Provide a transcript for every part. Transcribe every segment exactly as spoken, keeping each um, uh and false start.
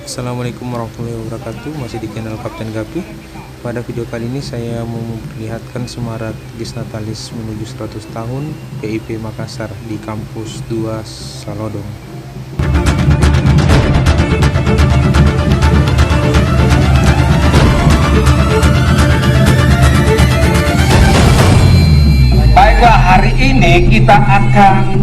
Assalamualaikum warahmatullahi wabarakatuh. Masih di channel Kapten Gapi. Pada video kali ini saya mau memperlihatkan semarak Disnatalis menuju seratus tahun P I P Makassar di Kampus dua Salodong. Baiklah, hari ini kita akan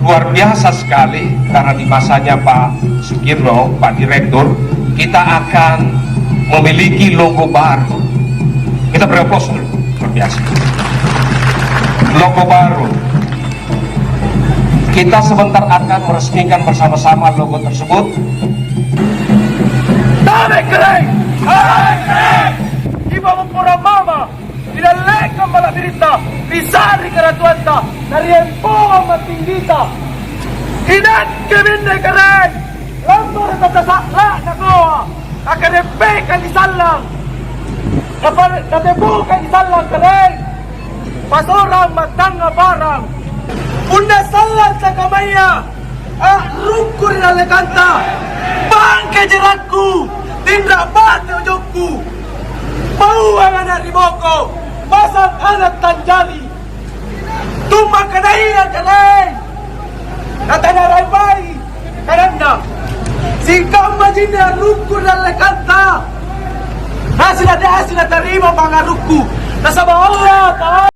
luar biasa sekali karena di masanya Pak Sukirno, Pak Direktur, kita akan memiliki logo baru. Kita beri aplaus dulu, luar biasa. Logo baru. Kita sebentar akan meresmikan bersama-sama logo tersebut. Tabe' Karaeng! Tabe' Karaeng! Iba mumpuramama, ri dallekang mala'biritta, ri sa'ri karatuanta, na ri empoang mattinggita. Inakke minne Karaeng, lamboro' tatasa'la'na koa, akkareppekang ri sallang, napa-, natepukangi sallang Karaeng, pasorang mattangnga parang. Punna sallang sakamaya, a'rukku ri dallekanta, bangke jerakku, tinra bate ojokku, bawang ana' ri boko, pasang ana' tanjali. Tumma kanaya Karaeng, natanaraimai kananna. Sikamma jinne a'rukku ri dallekanta, nasina teasi natarima pangarukku. Nasaba' Allah Ta'ala